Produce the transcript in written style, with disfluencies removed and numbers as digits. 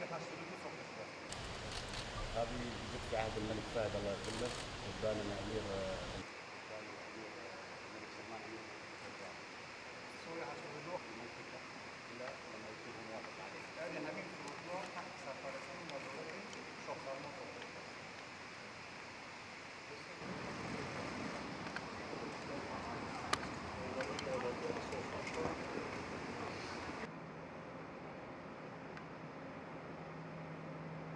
Соли 82 сохта шудааст. هذه جت في عهد الملك فهد الله يغفر له، وبان امير.